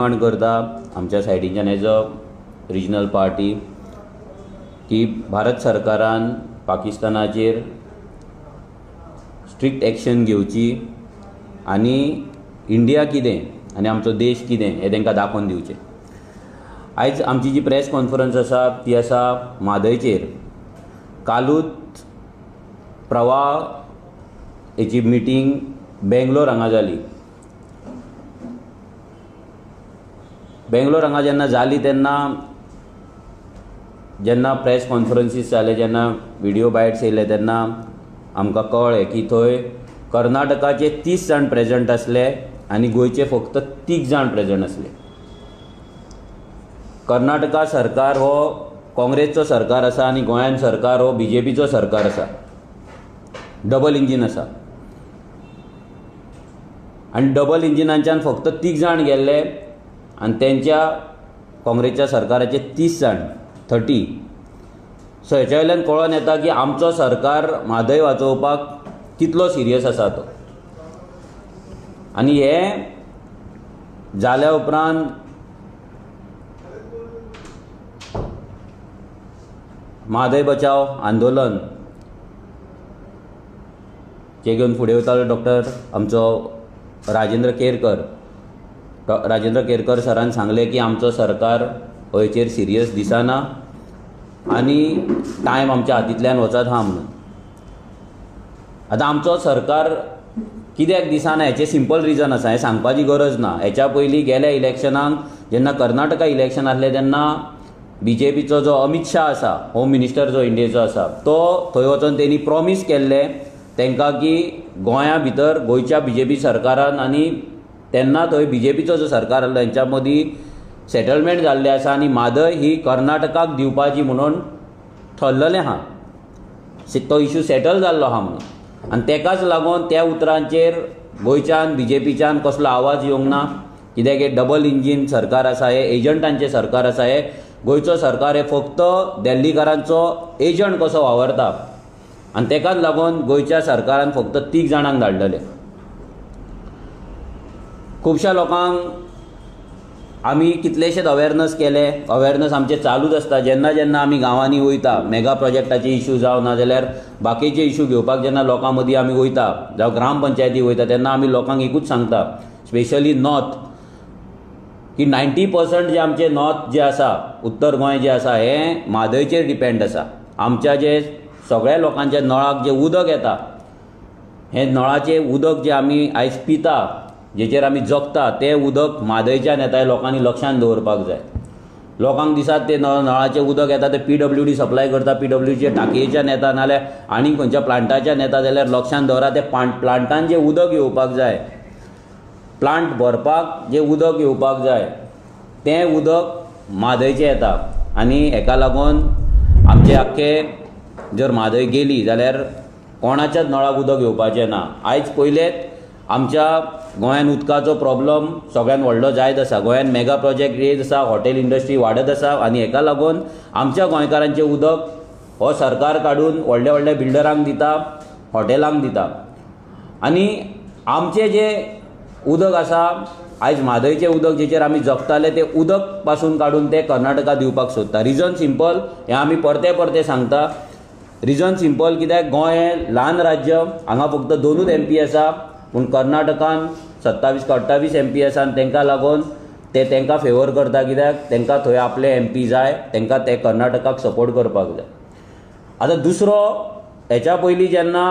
Demand करता आमच्या सायडीच्यान एज अ रिजनल पार्टी की भारत सरकारान पाकिस्तानाचेर स्ट्रिक्ट एक्शन घेवची आनी इंडिया कितें आनी आमचो देश कितें हें तांकां दाखोवन दिवचें. आयज आमची जी प्रेस कॉन्फरन्स आसा ती आसा म्हादयचेर. कालूच प्रवाह हेची मिटींग बेंगलोर हांगा जाली. बेंगलोर हांगा जेन्ना जाली तेन्ना जेन्ना प्रेस कॉन्फरन्सीस जाले, जेन्ना विडियो बायट्स येयले तेन्ना आमकां कळ्ळें की थंय कर्नाटकाचे 30 जाण प्रेजंट आसले आनी गोंयचे फक्त 3 जाण प्रेजंट आसले. कर्नाटका सरकार हो काँग्रेसचो सरकार आसा आनी गोंयान सरकार हो बीजेपीचो सरकार आसा. डबल इंजीन आसा आनी डबल इंजिनाच्यान फक्त 3 जाण गेल्ले आनी तेंच्या काँग्रेसच्या सरकाराचे 30 जाण 30. सो हेच्या वयल्यान कळोन येता की आमचो सरकार म्हादय वाचोवपाक कितलो सिरियस आसा तो. आनी हें जाल्या उपरांत म्हादय बचाव आंदोलन जे घेवन फुडें वतालो डॉक्टर आमचो राजेंद्र केरकर. राजेंद्र केरकर सरान सांगलें की आमचो सरकार हयचेर सिरियस दिसना आनी टायम आमच्या हातींतल्यान वचत आहा म्हणून. आतां आमचो सरकार कित्याक दिसना हेचें सिंपल रिजन आसा, हें सांगपाची गरज ना. हेच्या पयलीं गेल्या इलेक्शनाक जेन्ना कर्नाटका इलेक्शन आसलें तेन्ना बीजेपीचो जो अमित शाह आसा, होम मिनिस्टर जो इंडियेचो आसा, तो थंय वचोन तेणी प्रॉमीस केल्लें तांकां की गोंया भितर गोंयच्या बीजेपी सरकारान आनी तेन्ना थंय बीजेपीचो जो सरकार आसलो हेंच्या मदीं सेटलमेंट जाल्लें आसा आनी म्हादय ही कर्नाटकाक दिवपाची म्हणून ठरलेलें आहा, तो इशू सेटल जाल्लो आहा म्हणून. आनी तेकाच लागून त्या उतरांचेर गोंयच्यान बीजेपीच्यान कसलो आवाज येवंक ना. कित्याक हे डबल इंजीन सरकार आसा, हे एजंटांचें सरकार आसा, हे गोंयचो सरकार हे फक्त दिल्लीकारांचो एजंट कसो वावरता आनी तेकाच लागून गोंयच्या सरकारान फक्त 3 जाणांक धाडलेले. खुबश्या लोकांक आमी कितलेशेच अवेरनस केले, अवेरनस आमचें चालूच आसता. जेन्ना जेन्ना आमी गांवांनी वयता मेगा प्रोजेक्टाचे इशू जावं ना जाल्यार बाकीचे इशू घेवपाक जेन्ना लोकां मदीं आमी वयता जावं ग्रामपंचायती वयता तेन्ना आमी लोकांक एकूच सांगता, स्पेशली नॉर्थ, की 90% जे आमचे नॉर्थ जे आसा, उत्तर गोंय जे आसा हें म्हादयचेर डिपेंड आसा. आमच्या जे सगळ्या लोकांच्या नळाक जें उदक येता, हें नळाचें उदक जें आमी आयज पिता, जेचेर आमी जगता, तें उदक म्हादयच्यान येता हें लोकांनी लक्षांत दवरपाक जाय. लोकांक दिसात तें नळाचें उदक येता तें पीडब्ल्यूडी सप्लाय करता, पीडब्ल्यूडीच्या टांकयेच्यान येता नाल्यार आनी खंयच्या प्लांटाच्यान येता जाल्यार लक्षांत दवरा तें प्लांटान जें उदक येवपाक जाय, प्लांट भरपाक जें उदक येवपाक जाय तें उदक म्हादयचें येता. आनी हेका लागून आमचे आख्खे जर म्हादय गेली जाल्यार कोणाच्याच नळाक उदक येवपाचें ना. आयज पयलेंच आमच्या गोंयान उदकाचो प्रॉब्लम सगळ्यान व्हडलो जायत आसा. गोंयान मेगा प्रोजेक्ट येत आसा, हॉटेल इंडस्ट्री वाडत आसा आनी हेका लागून आमच्या गोंयकारांचें उदक हो सरकार काडून व्हडल्या व्हडल्या बिल्डरांक दिता, हॉटेलांक दिता. आनी आमचें जें उदक आसा आयज म्हादयचें उदक जेचेर आमी जगताले तें उदक पासून काडून तें कर्नाटका दिवपाक सोदता. रिजन सिंपल, हें आमी परते परते सांगता. रिजन सिंपल कित्याक गोंय हें ल्हान राज्य, हांगा फक्त 2 एमपी आसा, पूण कर्नाटकान 27 का 28 एमपी आसा आनी तांकां लागून ते तांकां फेवर करता. कित्याक तांकां थंय आपले एमपी जाय, तांकां ते कर्नाटकाक सपोर्ट करपाक जाय. आतां दुसरो, हेच्या पयलीं जेन्ना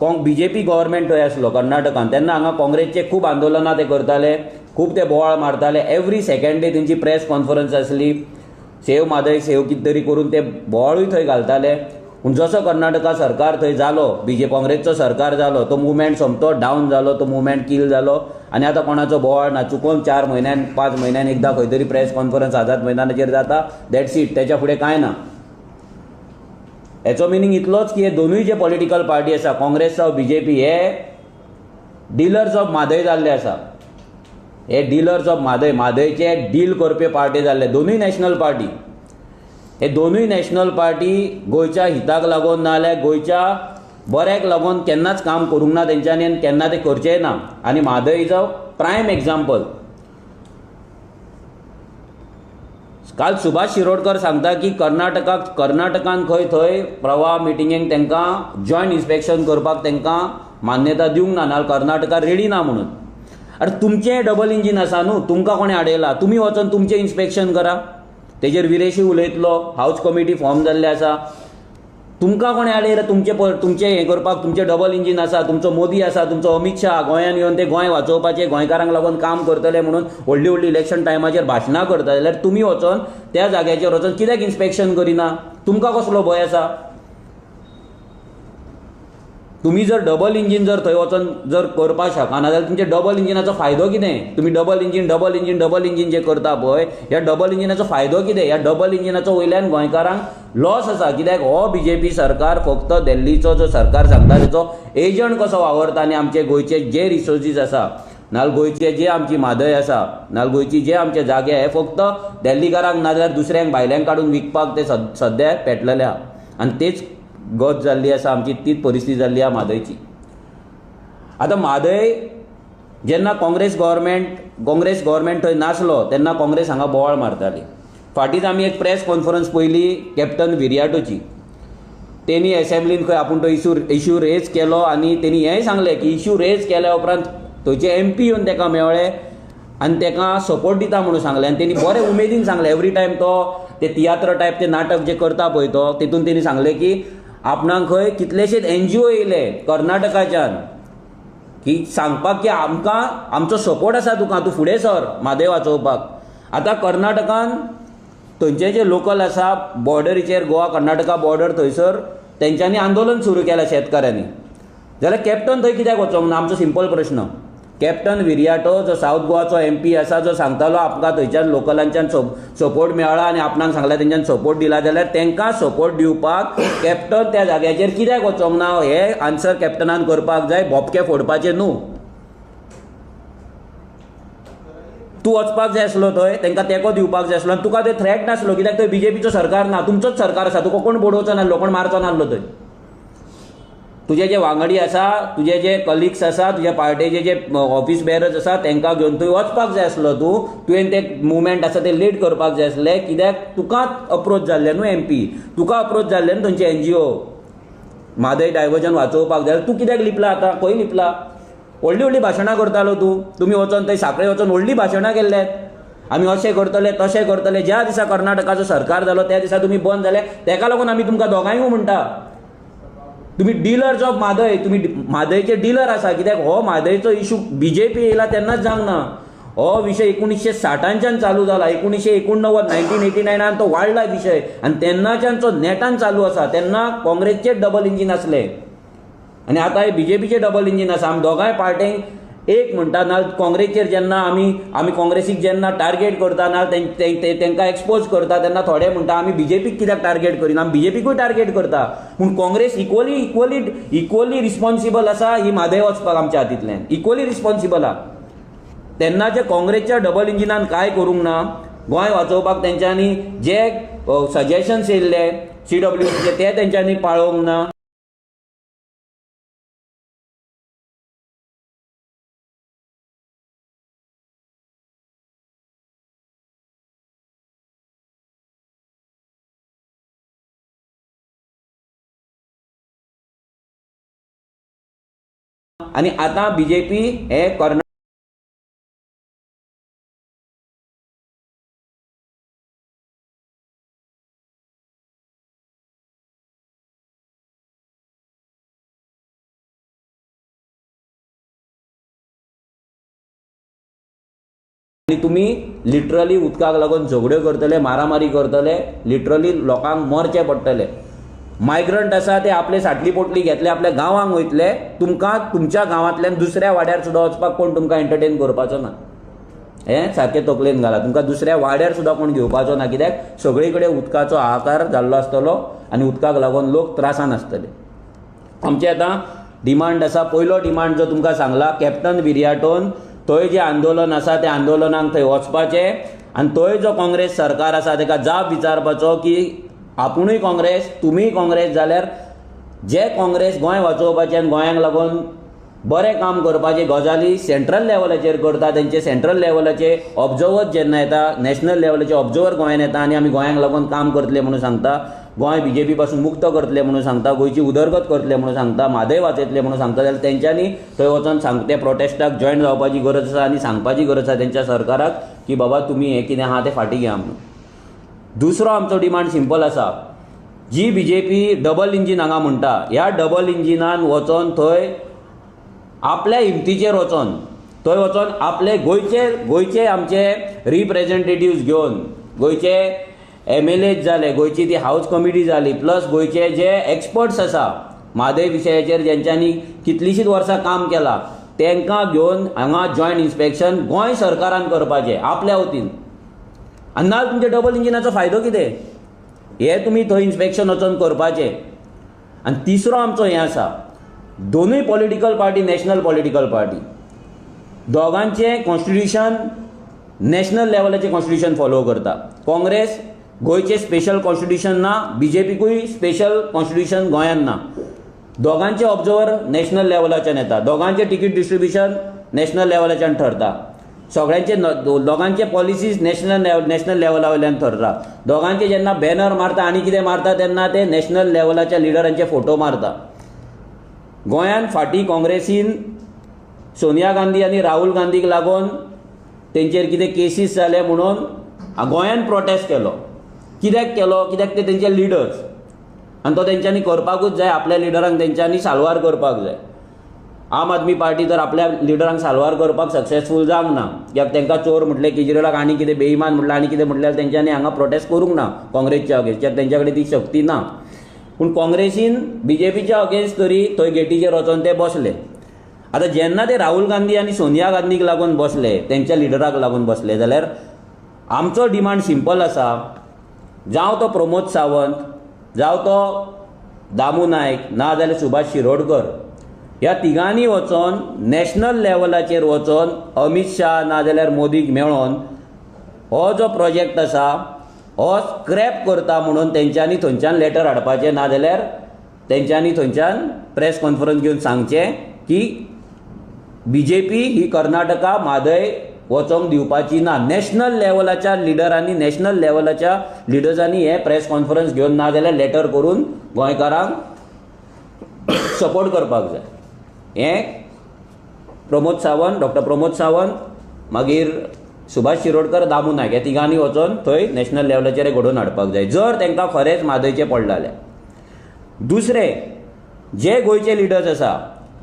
बीजेपी गव्हर्मेंट थंय आसलो कर्नाटकान तेन्ना हांगा काँग्रेसचे खूब आंदोलनां ते करताले, खूब ते बोवाळ मारताले. एवरी सेकेंड डे तेंची प्रेस कॉन्फरन्स आसली, सेव म्हादय सेव कितें तरी करून ते बोवाळूय थंय घालताले. पूण जसो कर्नाटका सरकार थंय जालो, बीजे काँग्रेसचो सरकार जालो, तो मुवमेंट सोमतो डावन जालो, तो मुवमेंट किल जालो आनी आतां कोणाचो बोवाळ ना. चुकोन 4 म्हयन्यान 5 म्हयन्यान एकदां खंय तरी प्रेस कॉन्फरन्स आझाद मैदानाचेर जाता, that's it, तेच्या फुडें कांय ना. हेचो मिनींग इतलोच की हे दोनूय जे पॉलिटिकल पार्टी आसा, काँग्रेस जावं बीजेपी, हे डिलर्स ऑफ म्हादय जाल्ले आसा. हे डिलर्स ऑफ म्हादय, म्हादयचे डील करपी पार्टी जाल्ले दोनूय नॅशनल पार्टी. हे दोनूय नॅशनल पार्टी गोंयच्या हिताक लागून ना जाल्यार गोंयच्या बऱ्याक लागून केन्नाच काम करूंक ना तेंच्यांनी आनी केन्ना तें करचेंय ना. आनी Mhadei is a prime example. काल सुभाष शिरोडकर सांगता की कर्नाटकान खंय थंय प्रवाह मिटिंगेक तांकां जॉयंट इन्स्पेक्शन करपाक तांकां मान्यता दिवंक ना, नाजाल्यार कर्नाटका रेडी ना म्हणून. अरे तुमचें डबल इंजीन आसा न्हू, तुमकां कोणें आडयला? तुमी वचोन तुमचें इन्स्पेक्शन करा. तेजेर विरेशी उलयतलो, हावज कमिटी फॉर्म जाल्ले आसा. तुमकां कोणें आडयला तुमचें हें करपाक? तुमचें डबल इंजीन आसा, तुमचो मोदी आसा, तुमचो अमीत शाह गोंयांत येवन ते गोंय वाचोवपाचें, गोंयकारांक लागून काम करतले म्हणून व्हडली व्हडली इलेक्शन टायमाचेर भाशणां करता, जाल्यार तुमी वचोन त्या जाग्याचेर वचोन कित्याक इन्स्पेक्शन करिना? तुमकां कसलो भंय आसा? तुमी जर डबल इंजीन जर थंय वचोन जर करपाक शकना जाल्यार तुमच्या डबल इंजिनाचो फायदो कितें? तुमी double engine double engine double engine जे करता पळय, ह्या डबल इंजिनाचो फायदो कितें? ह्या डबल इंजिनाचो वयल्यान गोंयकारांक लॉस आसा. कित्याक हो बीजेपी सरकार फक्त दिल्लीचो जो सरकार सांगता तेचो एजंट कसो वावरता आनी आमचे गोंयचे जे रिसोर्सीस आसा, नाजाल्यार गोंयचे जे आमची म्हादय आसा, नाजाल्यार गोंयची जे आमचे जागे हे फक्त दिल्लीकारांक नाजाल्यार दुसऱ्यांक भायल्यांक काडून विकपाक ते सद्या पेटलेले आहा. आनी तेच गत जाल्ली आसा आमची, तीच परिस्थिती जाल्ली आहा म्हादयची. आतां म्हादय जेन्ना काँग्रेस गव्हर्मेंट थंय नासलो तेन्ना काँग्रेस हांगा बोवाळ मारताली. फाटींच आमी एक प्रेस कॉन्फरन्स पळयली कॅप्टन विरियाटोची. तेणी एसेंब्लीन खंय आपूण तो इशू रेज केलो आनी तेणी हेंय सांगलें की इशू रेज केल्या उपरांत थंयचे एम पी येवन ताका मेळ्ळे आनी ताका सपोर्ट दिता म्हणून सांगलें. आनी तेणी बरे उमेदीन सांगलें. एवरी टायम तो ते तियात्र टायप ते नाटक जे करता पळय तो, तितून तेणी सांगलें की आपणाक खंय कितलेशेच एनजीओ येयले कर्नाटकाच्यान की सांगपाक की आमकां आमचो सपोर्ट आसा तुका, तूं फुडें सर म्हादय वाचोवपाक. आतां कर्नाटकान थंयचे जे लोकल आसा बॉर्डरीचेर, गोवा कर्नाटका बॉर्डर थंयसर तेंच्यांनी आंदोलन सुरू केलां शेतकाऱ्यांनी. जाल्यार कॅप्टन थंय कित्याक वचोंक ना? आमचो सिंपल प्रश्न. कॅप्टन विरियाटो जो सावथ गोवाचो एम पी आसा, जो सांगतालो आमकां थंयच्यान लोकलांच्यान सपोर्ट मेळ्ळा आनी आपणाक सांगला तेंच्यान सपोर्ट दिला, जाल्यार तांकां सपोर्ट दिवपाक कॅप्टन त्या जाग्याचेर कित्याक वचोंक ना? हे आन्सर कॅप्टनान करपाक जाय, भोपके फोडपाचे न्हू. तूं वचपाक जाय आसलो थंय, तांकां तेंको दिवपाक जाय आसलो आनी तुका थंय थ्रेट नासलो, कित्याक थंय बीजेपीचो सरकार ना, तुमचोच सरकार आसा, तुका कोण बडोवचो नासलो, कोण मारचो नासलो थंय. तुजे जे वांगडी आसा, तुजे जे कलिग्स आसा, तुज्या पार्टेचे जे ऑफिस बेरर्स आसा, तांकां घेवन थंय वचपाक जाय आसलो तूं. तुवें ते मुवमेंट आसा ते लीड करपाक जाय आसले, कित्याक तुकाच अप्रोच जाल्ले न्हू एम पी, तुका अप्रोच जाल्ले न्हू थंयचे एनजीओ म्हादय डायवर्जन वाचोवपाक जाय. तूं कित्याक लिपला आतां? खंय लिपला? व्हडली व्हडली भाशणां करतालो तूं. तुमी वचोन थंय साखळे वचोन व्हडली भाशणां केल्ले, आमी अशें करतले तशें करतले. ज्या दिसा कर्नाटकाचो सरकार जालो त्या दिसा तुमी बंद जाले. तेका लागून आमी तुमकां दोगांयकूय म्हणटा, तुमी डिलर्स ऑफ म्हादय, तुमी म्हादयचे डिलर आसा. कित्याक हो म्हादयचो इशू बीजेपी येयला तेन्नाच जावंक ना. हो विशय 1960च्यान चालू जाला, 1989 1989 तो वाडला विशय आनी तेन्नाच्यान तो नेटान चालू आसा. तेन्ना काँग्रेसचेच डबल इंजीन आसले आनी आतां हे बीजेपीचे डबल इंजीन आसा. आमी दोगांय पार्ट्यांक एक म्हणटा, ना काँग्रेसचेर जेन्ना आमी काँग्रेसीक जेन्ना टार्गेट करता, ना तांकां एक्सपोज करता, तेन्ना थोडे म्हणटा आमी बीजेपीक कित्याक टार्गेट करिना, आमी बीजेपीकूय टार्गेट करता. पूण Congress equally equally equally responsible आसा ही म्हादय वचपाक आमच्या हातींतल्यान, इक्वली रिस्पॉन्सिबल आहा. तेन्नाच्या काँग्रेसच्या डबल इंजिनान कांय करूंक ना. गोंय वाचोवपाक तेंच्यांनी जे सजेशन्स येयल्ले CWCचे ते तेंच्यांनी पाळोवंक ना. आनी आतां बीजेपी हे कर्नाटक आनी तुमी लिटरली उदकाक लागून झगड्यो करतले, मारामारी करतले, लिटरली लोकांक मरचें पडटलें. मायग्रंट आसा ते आपले साटली पोटली घेतले, आपल्या गांवांक वयतले. तुमकां तुमच्या गांवांतल्यान दुसऱ्या वाड्यार सुद्दां वचपाक कोण तुमकां एंटरटेन करपाचो ना. हें सारकें तकलेन घाला, तुमकां दुसऱ्या वाड्यार सुद्दां कोण घेवपाचो ना, कित्याक सगळे कडेन उदकाचो हाहाकार जाल्लो आसतलो आनी उदकाक लागून लोक त्रासान आसतले. आमचें आतां डिमांड आसा, पयलो डिमांड जो तुमकां सांगला, कॅप्टन विरियाटोन थंय जें आंदोलन आसा त्या आंदोलनाक थंय वचपाचें आनी थंय जो काँग्रेस सरकार आसा ताका जाप विचारपाचो की आपुणूय काँग्रेस, तुमीय काँग्रेस, जाल्यार जे काँग्रेस गोंय वाचोवपाचें आनी गोंयांक लागून बरें काम करपाचे गजाली सेंट्रल लेवलाचेर करता, तेंचे सेंट्रल लेवलाचे ऑब्जर्वर जेन्ना येता, नॅशनल लेवलाचे ऑब्जर्वर गोंयान येता आनी आमी गोंयांक लागून काम करतले म्हणून सांगता, गोंय बीजेपी पासून मुक्त करतले म्हणून सांगता, गोंयची उदरगत करतले म्हणून सांगता, म्हादय वाचयतले म्हणून सांगता, जाल्यार तेंच्यांनी थंय वचोन ते प्रोटेस्टाक जॉयन जावपाची गरज आसा आनी सांगपाची गरज आसा तेंच्या सरकाराक की बाबा तुमी हें कितें आहा तें फाटीं घेया म्हणून. दुसरो आमचो डिमांड सिंपल आसा, जी बीजेपी डबल इंजीन हांगा म्हणटा, ह्या डबल इंजिनान वचोन थंय आपल्या हिमतीचेर वचोन थंय वचोन आपले गोंयचे गोंयचे आमचे रिप्रेझेंटेटिव्स घेवन, गोंयचे एमएलएज जाले, गोंयची ती हावज कमिटी जाली, प्लस गोंयचे जे एक्सपर्ट्स आसा म्हादय विशयाचेर जेंच्यांनी कितलींशींच वर्सां काम केलां तांकां घेवन हांगा जॉयंट इन्स्पेक्शन गोंय सरकारान करपाचें आपल्या वतीन. आनी ना तुमच्या डबल इंजिनाचो फायदो कितें? हे तुमी थंय इन्स्पेक्शन वचोन करपाचें. आनी तिसरो आमचो हें आसा, दोनूय political party national political party, दोगांचें कॉन्स्टिट्युशन नॅशनल लेवलाचें कॉन्स्टिट्युशन फॉलो करता. काँग्रेस गोंयचें स्पेशल कॉन्स्टिट्युशन ना, बीजेपीकूय स्पेशल कॉन्स्टिट्युशन गोंयांत ना. दोगांचे ऑब्जर्वर नॅशनल लेवलाच्यान येता, दोगांचें तिकीट डिस्ट्रिब्युशन नॅशनल लेवलाच्यान ठरता, सगळ्यांचे दोगांचे पॉलिसीज नॅशनल लेवला वयल्यान ठरता. दोगांचे जेन्ना बॅनर मारता आनी कितें मारता तेन्ना ते नॅशनल लेवलाच्या लिडरांचे फोटो मारता. गोंयांत फाटीं काँग्रेसीन सोनिया गांधी आनी राहुल गांधीक लागून तेंचेर कितें केसीस जाले म्हणून गोंयांत प्रोटेस्ट केलो. कित्याक केलो? कित्याक ते तेंचे लिडर्स आनी तो तेंच्यांनी करपाकूच जाय, आपल्या लिडरांक तेंच्यांनी साल्वार करपाक जाय. आम आदमी पार्टी तर आपल्या लिडरांक साल्वार करपाक सक्सेसफूल जावंक ना, कित्याक तांकां चोर म्हटलें, केजरीवालाक आनी कितें बेईमान म्हटलें आनी कितें म्हटल्यार तेंच्यांनी हांगा प्रोटेस्ट करूंक ना काँग्रेसच्या अगेन्स्ट, कित्याक तेंच्या कडेन ती शक्ती ना. पूण काँग्रेसीन बीजेपीच्या अगेन्स्ट तरी थंय गेटीचेर वचोन ते बसले. आतां जेन्ना ते राहुल गांधी आनी सोनिया गांधीक लागून बसले, तेंच्या लिडराक लागून बसले, जाल्यार आमचो डिमांड सिंपल आसा, जावं तो प्रमोद सावंत, जावं तो दामू नायक, ना जाल्यार सुभाष शिरोडकर, ह्या तिगांनी वचोन नॅशनल लेवलाचेर वचोन अमीत शाह ना जाल्यार मोदीक मेळोन हो जो प्रोजेक्ट आसा हो स्क्रॅप करता म्हणून तेंच्यांनी थंयच्यान लेटर हाडपाचें, ना जाल्यार तेंच्यांनी थंयच्यान प्रेस कॉन्फरन्स घेवन सांगचें की बीजेपी ही कर्नाटका म्हादय वचोंक दिवपाची ना. नॅशनल लेवलाच्या लिडरांनी, नॅशनल लेवलाच्या लिडर्सांनी हे प्रेस कॉन्फरन्स घेवन ना जाल्यार लेटर करून गोंयकारांक सपोर्ट करपाक जाय. हें प्रमोद सावंत, डॉक्टर प्रमोद सावंत, मागीर सुभाष शिरोडकर, दामू नायक ह्या तिगांनी वचोन थंय नॅशनल लेवलाचेर घडोवन हाडपाक जाय, जर तांकां खरेंच म्हादयचें पडलां जाल्यार. दुसरें, जे गोंयचे लिडर्स आसा,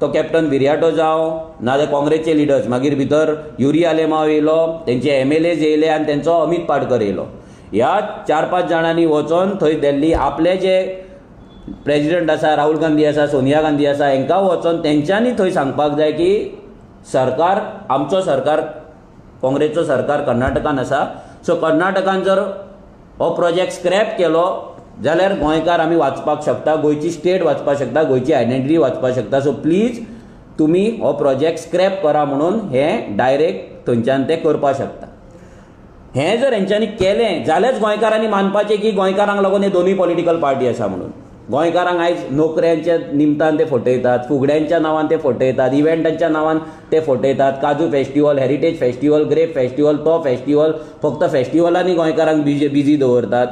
तो कॅप्टन विरियाटो जावं नाजाल्यार काँग्रेसचे लिडर्स, मागीर भितर युरी आलेमाव येयलो, तेंचे एमएलएज येयले आनी तेंचो अमीत पाटकर येयलो, ह्या 4-5 जाणांनी वचोन थंय दिल्ली आपले जे प्रेजिडंट आसा, राहुल गांधी आसा, सोनिया गांधी आसा, हांकां वचोन तेंच्यांनी थंय सांगपाक जाय की सरकार, आमचो सरकार, काँग्रेसचो सरकार कर्नाटकान आसा, सो कर्नाटकान जर हो प्रोजेक्ट स्क्रॅप केलो जाल्यार गोंयकार आमी वाचपाक शकता, गोंयची स्टेट वाचपाक शकता, गोंयची आयडेंटिटी वाचपाक शकता. सो प्लीज तुमी हो प्रोजेक्ट स्क्रॅप करा म्हणून हें डायरेक्ट थंयच्यान ते करपाक शकता. हें जर हेंच्यांनी केलें जाल्यारच गोंयकारांनी मानपाचें की गोंयकारांक लागून हे दोनूय पॉलिटिकल पार्टी आसा म्हणून. गोंयकारांक आयज नोकऱ्यांच्या निमतान ते फटयतात, फुगड्यांच्या नांवान ते फटयतात, इव्हेंटांच्या नांवान ते फटयतात, काजू festival, heritage festival, grape festival, तो फेस्टिवल, फक्त फेस्टिवलांनी गोंयकारांक बिजी दवरतात.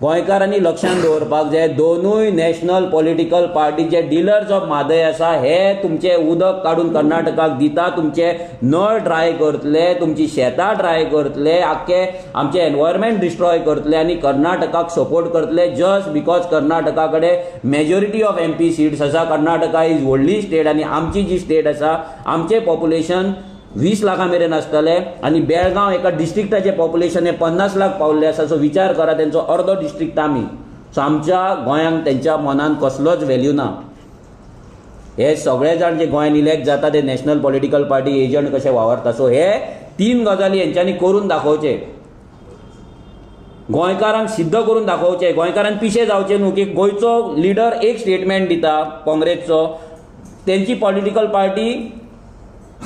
गोंयकारांनी लक्षांत दवरपाक जाय, दोनूय नॅशनल पॉलिटिकल पार्टीचे डिलर्स ऑफ म्हादय आसा, हे तुमचें उदक काडून कर्नाटकाक दिता, तुमचे नळ ड्राय करतले, तुमची शेतां ड्राय करतले, आख्खे आमचें एनवायरमेंट डिस्ट्रॉय करतले आनी कर्नाटकाक सपोर्ट करतले, जस्ट because Karnataka कडेन मेजॉरिटी ऑफ MP seats आसा. कर्नाटका is व्हडली स्टेट आनी आमची जी स्टेट आसा, आमचें पॉप्युलेशन 20 लाखां मेरेन आसतलें आनी बेळगांव एका डिस्ट्रिक्टाचें पॉप्युलेशन हें 50 लाख पावल्लें आसा. सो विचार करा, तेंचो अर्दो डिस्ट्रिक्ट आमी. सो आमच्या गोंयांक तेंच्या मनान कसलोच व्हॅल्यू ना. हे सगळे जाण जे गोंयान इलेक्ट जाता ते नॅशनल पॉलिटिकल पार्टी एजंट कशे वावरता. सो हे 3 गजाली हेंच्यांनी करून दाखोवचे, गोंयकारांक सिद्ध करून दाखोवचे, गोंयकारांक पिशे जावचे न्हू की गोंयचो लिडर एक स्टेटमेंट दिता काँग्रेसचो, तेंची पॉलिटिकल पार्टी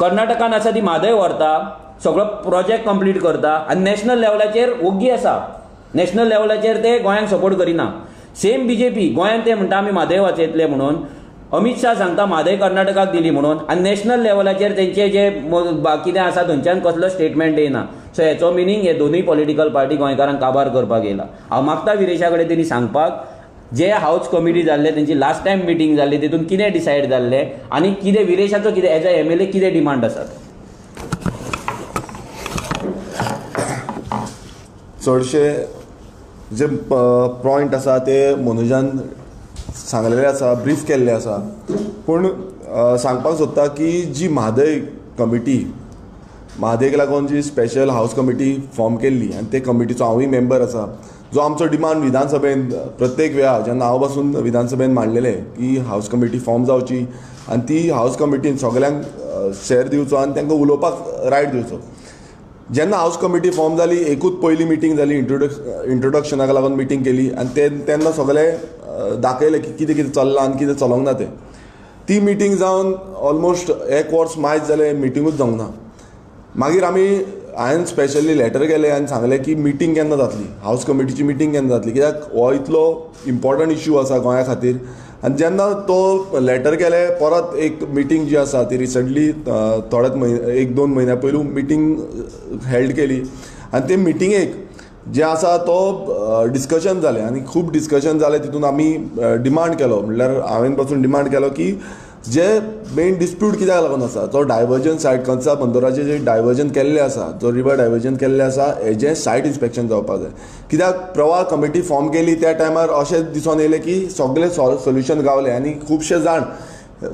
कर्नाटकान आसा ती म्हादय व्हरता, सगळो प्रोजेक्ट कंप्लीट करता आनी नॅशनल लेवलाचेर ओग्गी आसा, नॅशनल लेवलाचेर ते गोंयांक सपोर्ट करिना. सेम बीजेपी गोंयांत ते म्हणटा आमी म्हादय वाचयतले म्हणून, अमित शाह सांगता म्हादय कर्नाटकाक दिली म्हणून आनी नॅशनल लेवलाचेर तेंचे जे कितें आसा थंयच्यान कसलो स्टेटमेंट येना. सो हेचो मिनींग हे दोनूय पॉलिटिकल पार्टी गोंयकारांक काबार करपाक येयला. हांव मागता विरेशा कडेन तेणी सांगपाक जे हावज कमिटी जाल्ले तेंची लास्ट टायम मिटींग जाल्ली तितून कितें डिसायड जाल्लें आनी कितें विरेशाचो कितें एज अ एमएलए कितें डिमांड आसात. चडशे जे पॉयंट आसा ते मनोजान सांगलेले आसा, ब्रीफ केल्ले आसा. पूण सांगपाक सोदता की जी म्हादय कमिटी, म्हादयक लागून जी स्पेशल हावज कमिटी फॉर्म केल्ली आनी ते कमिटीचो हांवूय मेंबर आसा, जो आमचो डिमांड विधानसभेन प्रत्येक वेळा जेन्ना हांव बसून विधानसभेन मांडलेले की हावज कमिटी फॉर्म जावची आनी ती हावज कमिटीन सगल्यांक शेर दिवचो आनी तांकां उलोवपाक रायट दिवचो. जेन्ना हावज कमिटी फॉर्म जाली एकूच पयली मिटींग जाली, इंट्रोडक्शनाक लागून मिटींग केली आनी ते तेन्ना सगळे दाखयलें की कितें कितें चल्लां आनी कितें चलोंक ना तें. ती मिटींग जावन ऑलमोस्ट एक वर्स मायज जालें, मिटिंगूच जावंक ना. मागीर आमी हांवें स्पेशली लेटर केलें आनी सांगलें की मिटींग केन्ना जातली, हावज कमिटीची मिटींग केन्ना जातली, कित्याक हो इतलो इम्पॉर्टंट इश्यू आसा गोंया खातीर. आनी जेन्ना तो लेटर केलें परत एक मिटींग जी आसा ती रिसंटली थोड्याच म्हयने एक दोन म्हयन्या पयलू मिटींग हेल्ड केली आनी ते मिटिंगेक जे आसा तो डिस्कशन जालें आनी खूब डिस्कशन जालें. तितून आमी डिमांड केलो, म्हणल्यार हांवें पासून डिमांड केलो की जे मेन डिस्प्यूट कित्याक लागून आसा तो डायवर्जन सायट कंसा बंदराचें जे डायवर्जन केल्लें आसा, जो रिवर डायवर्जन केल्लें आसा हेजें सायट इन्स्पेक्शन जावपाक जाय. कित्याक प्रवाह कमिटी फॉर्म केली त्या टायमार अशें दिसून येयलें की सगळें सोल्युशन गावलें आनी खुबशे जाण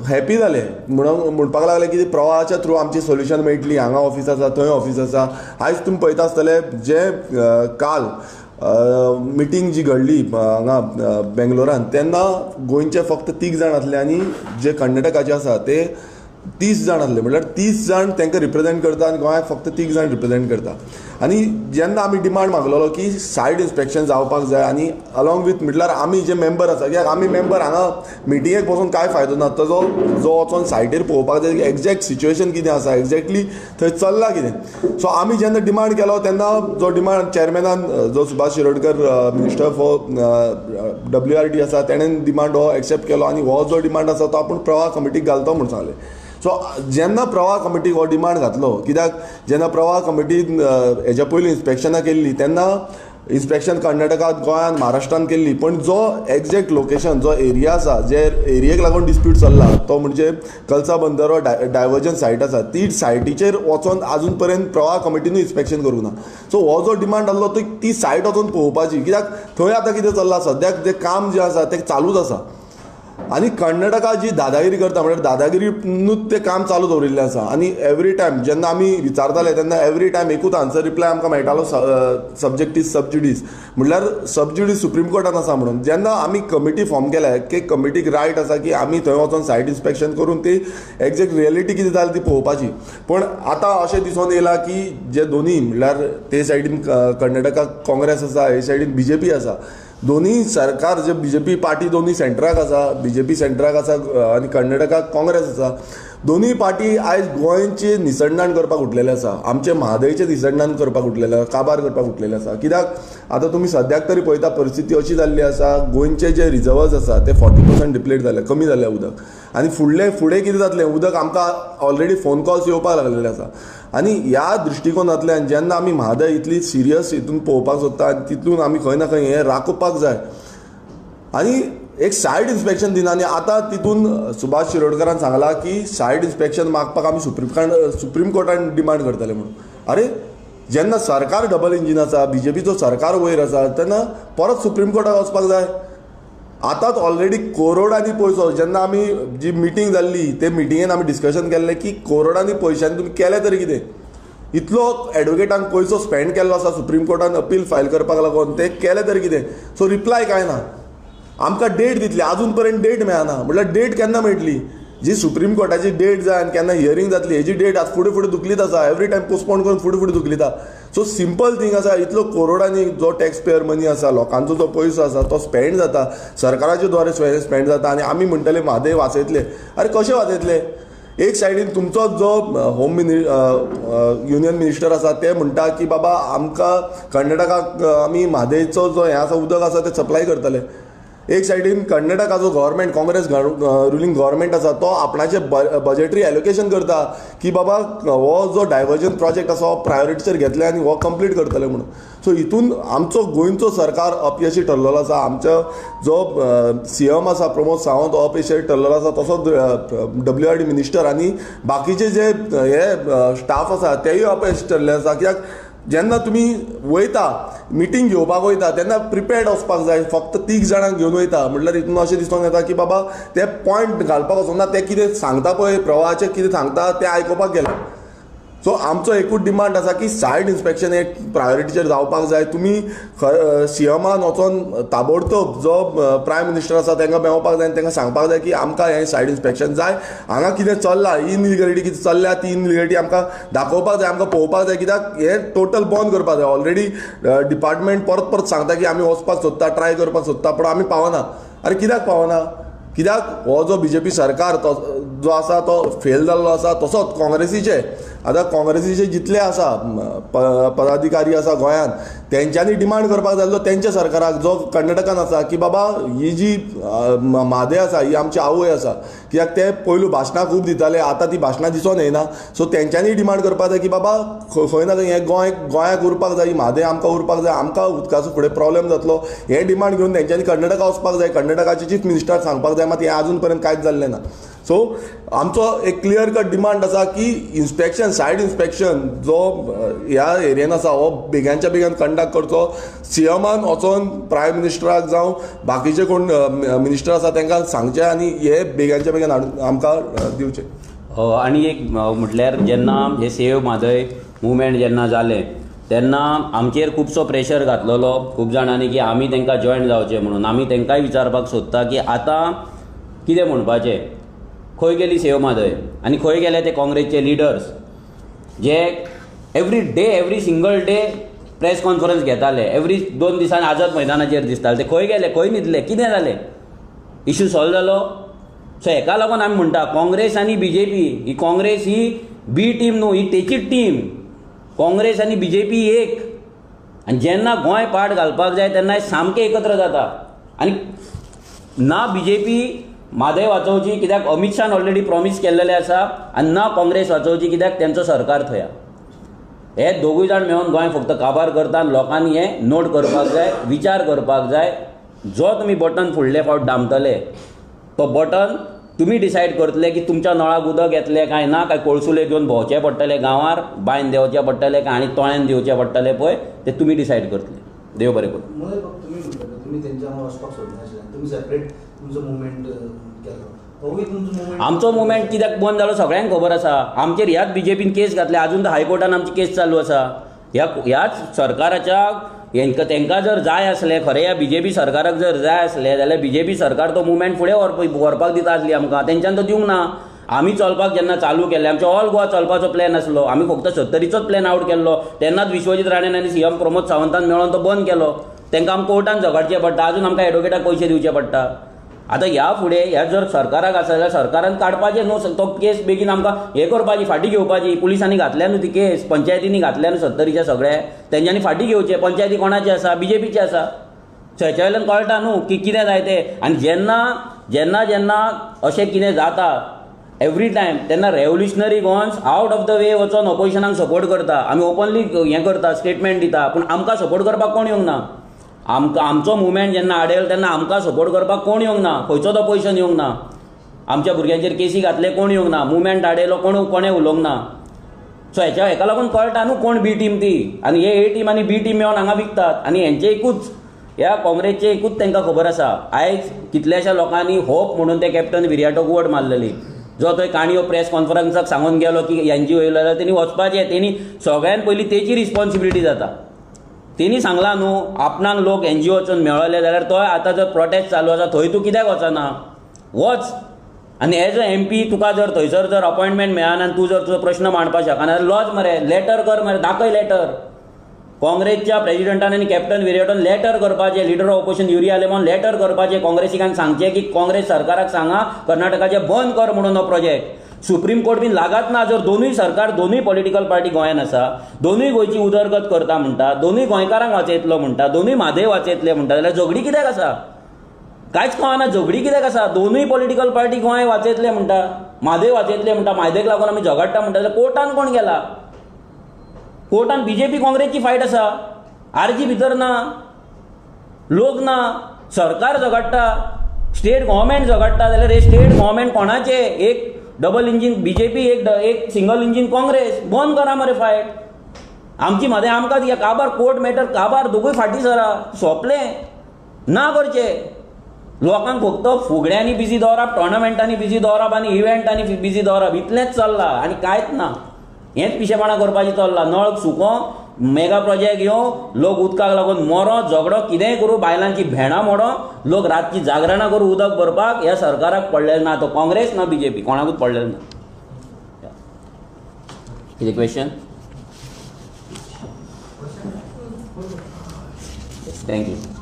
हॅपी जाले, म्हणून म्हणपाक लागले की प्रवाहाच्या थ्रू आमची सोल्युशन मेळटली, हांगा ऑफीस आसा थंय ऑफीस आसा. आयज तुमी पळयता आसतले जे काल मिटींग जी घडली हांगा बेंगलोरान तेन्ना गोंयचे फक्त 3 जाण आसले आनी जे कर्नाटकाचे आसा ते 30 जाण आसले, म्हणल्यार 30 जाण तांकां रिप्रेजेंट करता आनी गोंयाक फक्त 3 जाण रिप्रेजेंट करता. आनी जेन्ना आमी डिमांड मागलेलो की सायड इन्स्पेक्शन जावपाक जाय आनी अलॉंग वीथ म्हटल्यार आमी जे मेंबर आसा, कित्याक आमी मेंबर हांगा मिटिंगेक बसून कांय फायदो ना, ताजो जो वचोन सायटीर पळोवपाक जाय एग्जॅक्ट सिच्युएशन कितें आसा, एग्जॅक्टली थंय चल्लां कितें. सो आमी जेन्ना डिमांड केलो तेन्ना जो डिमांड चेअरमॅनान जो Subhash Shirodkar minister for WRD आसा तेणेन डिमांड हो एक्सेप्ट केलो आनी हो जो डिमांड आसा तो आपूण प्रवाह कमिटीक घालतो म्हूण सांगलें. सो जेन्ना प्रवाह कमिटीक हो डिमांड घातलो, कित्याक जेन्ना प्रवाह कमिटीन हेज्या पयलीं इन्स्पेक्शनां केल्ली तेन्ना इन्स्पेक्शन कर्नाटकांत, गोंयांत, महाराष्ट्रांत केल्ली, पण जो एग्जॅक्ट लोकेशन जो एरिया आसा जे एरियेक लागून डिस्प्यूट चल्ला तो म्हणजे कलसा बंदरो डायवर्जन सायट आसा ती सायटीचेर वचोन आजून पर्यंत प्रवाह कमिटीनूय इन्स्पेक्शन करूंक ना. सो हो जो डिमांड आसलो तो ती सायट वचोन पळोवपाची, कित्याक थंय आतां कितें चल्लां सद्याक जें काम जें आसा तें चालूच आसा आनी कर्नाटका जी दादागिरी करता म्हणल्यार दादागिरीनूच तें काम चालू दवरिल्लें आसा. आनी एवरी टायम जेन्ना आमी विचारताले तेन्ना एवरी टायम एकूच आन्सर रिप्लाय आमकां मेळटालो, सब्जेक्ट is sub judice, म्हणल्यार सबज्युडीस सुप्रीम कोर्टान आसा म्हणून. जेन्ना आमी कमिटी फॉर्म केल्या की कमिटीक रायट आसा की आमी थंय वचोन सायट इन्स्पेक्शन करून ती एग्जॅक्ट रियलिटी कितें जाली ती पळोवपाची. पूण आतां अशें दिसून येयलां की जे दोनूय म्हणल्यार ते सायडीन कर्नाटकाक काँग्रेस आसा, हे सायडीन बीजेपी आसा, दोनूय सरकार जे बीजेपी पार्टी दोनूय सेंटराक आसा, बीजेपी सेंटराक आसा आनी कर्नाटकाक काँग्रेस आसा, दोनूय पार्टी आयज गोंयचे निसणदाण करपाक उठलेले आसा, आमचे म्हादयचे निसणदाण करपाक उठलेले आसा, काबार करपाक उठलेले आसा. कित्याक आतां तुमी सद्याक तरी पळयता परिस्थिती अशी जाल्ली आसा, गोंयचे जे रिजर्वर्स आसा ते 40% डिप्लेट जाले, कमी जाले उदक आनी फुडले फुडें कितें जातलें उदक आमकां ऑलरेडी फोन कॉल्स येवपाक लागलेले आसा. आनी ह्या दृश्टिकोनांतल्यान जेन्ना आमी म्हादय इतली सिरियस हितून पळोवपाक सोदता आनी तितून आमी खंय ना खंय हें राखोवपाक जाय आनी एक सायड इन्स्पेक्शन दिना. आनी आतां तितून सुभाष शिरोडकरान सांगलां की सायड इन्स्पेक्शन मागपाक आमी सुप्रीम कोर्टान डिमांड करतले म्हणून. अरे जेन्ना सरकार डबल इंजीन आसा, बीजेपीचो सरकार वयर आसा तेन्ना परत सुप्रीम कोर्टाक वचपाक जाय. आतांच ऑलरेडी करोडांनी पयसो, जेन्ना आमी जी मिटींग जाल्ली ते मिटिंगेन आमी डिस्कशन केल्लें की करोडांनी पयशांनी तुमी केलें तरी कितें, इतलो एडवोकेटान पयसो स्पेंड केल्लो आसा सुप्रीम कोर्टान अपील फायल करपाक लागून, ते केलें तरी कितें. सो रिप्लाय कांय ना, आमकां डेट दितली, आजून पर्यंत डेट मेळना, म्हटल्यार डेट केन्ना मेळटली जी सुप्रीम कोर्टाची डेट जाय आनी केन्ना हियरींग जातली हेजी डेट आज फुडें फुडें धुकलीत आसा, एवरी टायम पोस्टपोन करून फुडें फुडें धुकलिता. सो सिंपल थींग आसा, इतलो करोडांनी जो टॅक्स पेयर मनी आसा, लोकांचो जो पयसो आसा तो स्पेंड जाता, सरकाराच्या द्वारे स्पेंड जाता आनी आमी म्हणटले म्हादय वाचयतले. अरे कशें वाचयतले? एक सायडीन तुमचो जो होम युनियन मिनिस्टर आसा ते म्हणटा की बाबा आमकां कर्नाटकाक आमी म्हादयचो जो हें आसा उदक आसा तें सप्लाय करतले. एक सायडीन कर्नाटकाचो गव्हर्मेंट, काँग्रेस रुलिंग गव्हर्मेंट आसा, तो आपणाचें बजेटरी एलोकेशन करता की बाबा हो जो डायवर्जन प्रोजेक्ट आसा हो प्रायोरिटीचेर घेतले आनी हो कंप्लीट करतले म्हणून. सो हितून आमचो गोंयचो सरकार अपयशी ठरलेलो आसा. आमचो जो सीएम आसा प्रमोद सावंत हो अपयशी ठरलेलो आसा, तसोच WRD minister आनी बाकीचे जे हे स्टाफ आसा तेय अपयशी ठरले आसा. कित्याक जेन्ना तुमी वयता मिटींग घेवपाक वयता तेन्ना प्रिपेर्ड वचपाक जाय. फक्त 3 जाणांक घेवन वयता म्हटल्यार हितून अशें दिसून येता की बाबा ते पॉयंट घालपाक वचना, ते कितें सांगता पळय प्रवाहाचें कितें सांगता तें आयकुपाक गेले. सो आमचो एकूच डिमांड आसा की सायड इन्स्पेक्शन एक प्रायोरिटीचेर जावपाक जाय. तुमी सीएमान वचोन ताबडतोब जो प्रायम मिनिस्टर आसा तांकां मेळपाक जाय आनी तांकां सांगपाक जाय की आमकां हें सायड इन्स्पेक्शन जाय, हांगा कितें चल्लां, इनलिगलिटी कितें चल्ल्या ती इनलिगलिटी आमकां दाखोवपाक जाय, आमकां पळोवपाक जाय. कित्याक हें टोटल बंद करपाक जाय. ऑलरेडी डिपार्टमेंट परत परत सांगता की आमी वचपाक सोदता, ट्राय करपाक सोदता, पूण आमी पावना. आरे कित्याक पावना? कित्याक हो जो बीजेपी सरकार तो जो आसा तो फेल जाल्लो आसा. तसोच काँग्रेसीचे आतां काँग्रेसीचे जितले आसा पदाधिकारी आसा गोंयांत तेंच्यांनी डिमांड करपाक जाय तेंच्या सरकाराक जो कर्नाटकान आसा की बाबा ही जी म्हादय आसा ही आमची आवय आसा. कित्याक ते पयलू भाशणां खूब दिताले, आतां ती भाशणां दिसून येना. सो तेंच्यांनी डिमांड करपाक जाय की बाबा खंय ना खंय हें गोंय गोंयाक उरपाक जाय, ही म्हादय आमकां उरपाक जाय, आमकां उदकाचो फुडें प्रॉब्लेम जातलो. हे डिमांड घेवन तेंच्यांनी कर्नाटका वचपाक जाय, कर्नाटकाचे चीफ मिनिस्टराक सांगपाक जाय. मात हें आजून पर्यंत कांयच जाल्लें ना. सो आमचो एक क्लियर कट डिमांड आसा की इन्स्पेक्शन, सायड इन्स्पेक्शन जो ह्या एरियेन आसा हो बेग्यांच्या बेगीन कंडक्ट करचो. सीएमान वचोन प्रायम मिनिस्टराक जावं बाकीचे कोण मिनिस्टर आसा तांकां सांगचें आनी हे बेग्यांच्या बेगीन हाडून आमकां दिवचें. आनी एक म्हटल्यार जेन्ना हे सेव म्हादय मुवमेंट जेन्ना जालें तेन्ना आमचेर खुबसो प्रेशर घातलेलो खूब जाणांनी की आमी तांकां जॉयन जावचें म्हणून. आमी तांकांय विचारपाक सोदता की आतां कितें म्हणपाचें, खंय गेली सेव म्हादय आनी खंय गेले ते काँग्रेसचे लिडर्स जे every day, every single day press conference घेताले, एवरी 2 दिसांनी आझाद मैदानाचेर दिसताले, ते खंय गेले, खंय न्हिदले, कितें जालें, इशू सॉल्व जालो? सो हेका लागून आमी म्हणटा काँग्रेस आनी बीजेपी ही, काँग्रेस ही बी टीम न्हू, ही तेचीच टीम. काँग्रेस आनी बीजेपी एक, आनी जेन्ना गोंय पाट घालपाक जाय तेन्ना सामकें एकत्र जाता. आनी ना बीजेपी म्हादय वाचोवची कित्याक अमीत शान ऑलरेडी प्रॉमीस केल्लेलें आसा, आनी ना काँग्रेस वाचोवची कित्याक तेंचो सरकार थंय. हे दोगूय जाण मेळून गोंय फक्त काबार करता. आनी लोकांनी हें नोट करपाक जाय, विचार करपाक जाय. जो तुमी बटन फुडले फावट दामतले तो बटन तुमी डिसायड करतले की तुमच्या नळाक उदक येतलें काय ना, काय कोळसुले घेवन भोंवचें पडटलें गांवार, बांयन देंवचें पडटलें काय आनी तोळ्यान देंवचें पडटलें पळय, तें तुमी डिसायड करतले. देव बरें करूं. आमचो मुवमेंट कित्याक बंद जालो सगळ्यांक खबर आसा. आमचेर ह्याच बीजेपीन केस घातल्या, आजून तर हायकोर्टान आमची केस चालू आसा. ह्याच सरकाराच्या हेंकां तेंकां जर जाय आसलें खरें, ह्या बीजेपी सरकाराक जर जाय आसलें जाल्यार बीजेपी सरकार तो मुवमेंट फुडें व्हरपाक दिता आसली आमकां, तेंच्यान तो दिवंक ना. आमी चलपाक जेन्ना चालू केलें, आमचो ऑल गोवा चलपाचो प्लॅन आसलो, आमी फक्त 70चोच प्लॅन आवट केल्लो. तेन्नाच विश्वजीत राणेन आनी सीएम प्रमोद सावंतान मेळोन तो बंद केलो. तांकां आमकां कोर्टान झगडचें पडटा, आजून आमकां एडवोकेटाक पयशे दिवचे पडटा. आतां ह्या फुडें ह्या जर सरकाराक आसा जाल्यार सरकारान काडपाचें न्हू तो केस, बेगीन आमकां हें करपाची, फाटीं घेवपाची. पुलिसांनी घातल्या न्हू ती केस, पंचायतींनी घातल्या न्हू 70च्या सगळे, तेंच्यांनी फाटीं घेवचे. पंचायती कोणाची आसा? बीजेपीची आसा. सो हेच्या वयल्यान कळटा न्हू की कितें जाय तें. आनी जेन्ना जेन्ना जेन्ना अशें कितें जाता एवरी टायम तेन्ना revolutionary Goans out of the way वचोन ऑपोजिशनाक सपोर्ट करता. आमी ओपनली हें करता, स्टेटमेंट दिता, पूण आमकां सपोर्ट करपाक कोण येवंक ना. आमकां आमचो मुवमेंट जेन्ना आडयल तेन्ना आमकां सपोर्ट करपाक कोण येवंक ना, खंयचोच ऑपोजिशन येवंक ना. आमच्या भुरग्यांचेर केसी घातले, कोण येवंक ना. मुवमेंट आडयलो, कोण कोणें उलोवंक ना. सो हेच्या हेका लागून कळटा न्हू कोण बी टीम ती. आनी हे ए टीम आनी बी टीम मेळोन हांगा विकतात. आनी हेंचे एकूच, ह्या काँग्रेसचें एकूच तांकां खबर आसा. आयज कितल्याश्या लोकांनी होप म्हणून ते कॅप्टन विरियाटोक वोट मारलेली, जो थंय काणयो प्रेस कॉन्फरन्साक सांगून गेलो की एनजीओ येयलो जाल्यार तेणी वचपाचें. तेणी सगळ्यान पयलीं तेची रिस्पॉन्सिबिलिटी जाता. तेणी सांगलां न्हू आपणाक लोक एनजीओ वचून मेळले जाल्यार तो आतां जर प्रोटेस्ट चालू आसा थंय तूं कित्याक वचना, वच. आनी एज अ एमपी तुका जर थंयसर जर अपॉयंटमेंट मेळना आनी तूं जर तुजो प्रश्न मांडपाक शकना जाल्यार लॉज मरे, लेटर कर मरे, दाखय लेटर. काँग्रेसच्या प्रेजिडेंटान आनी कॅप्टन विरियाटोन लेटर करपाचें, leader of opposition Yuri Alemao letter करपाचें, काँग्रेसिकान सांगचें की काँग्रेस सरकाराक सांगा कर्नाटकाचें बंद कर म्हणून हो प्रोजेक्ट. सुप्रीम कोर्ट बीन लागात ना. जर दोनूय सरकार, दोनूय पॉलिटिकल पार्टी गोंयान आसा, दोनूय गोंयची उदरगत करता म्हणटा, दोनूय गोंयकारांक वाचयतलो म्हणटा, दोनूय म्हादय वाचयतले म्हणटा, जाल्यार झगडी कित्याक आसा? कांयच कळना झगडी कित्याक आसा. दोनूय पॉलिटिकल पार्टी गोंय वाचयतले म्हणटा, म्हादय वाचयतले म्हणटा, म्हादयक लागून आमी झगडटा म्हणटा, जाल्यार कोर्टान कोण गेला? कोर्टान बीजेपी काँग्रेसची फायट आसा, आरजी भितर ना, लोक ना, सरकार झगडटा, स्टेट गव्हर्मेंट झगडटा. जाल्यार हे स्टेट गव्हर्मेंट कोणाचे? एक डबल इंजीन बीजेपी, एक सिंगल इंजीन काँग्रेस. बंद करा मरे फायट. आमची म्हादय आमकां दिया. काबार कोर्ट मॅटर, काबार दोगूय फाटीं सरा, सोंपलें. ना करचें. लोकांक फक्त फुगड्यांनी बिजी दवरप, टोर्नामेंटांनी बिजी दवरप आनी इव्हेंटांनी बिजी दवरप, इतलेंच चल्लां आनी कांयच ना. हेंच पिशेपणां करपाचें चल्लां. नळ सुको, मेगा प्रोजेक्ट येवं, लोक उदकाक लागून मरो, झगडो, कितेंय करूं, बायलांची भेंडां मोडो, लोक रातची जागरणां करूं उदक भरपाक, ह्या सरकाराक पडलेलें ना. तो काँग्रेस ना बीजेपी, कोणाकूच पडलेलें ना. कितें क्वेश्चन? Thank you.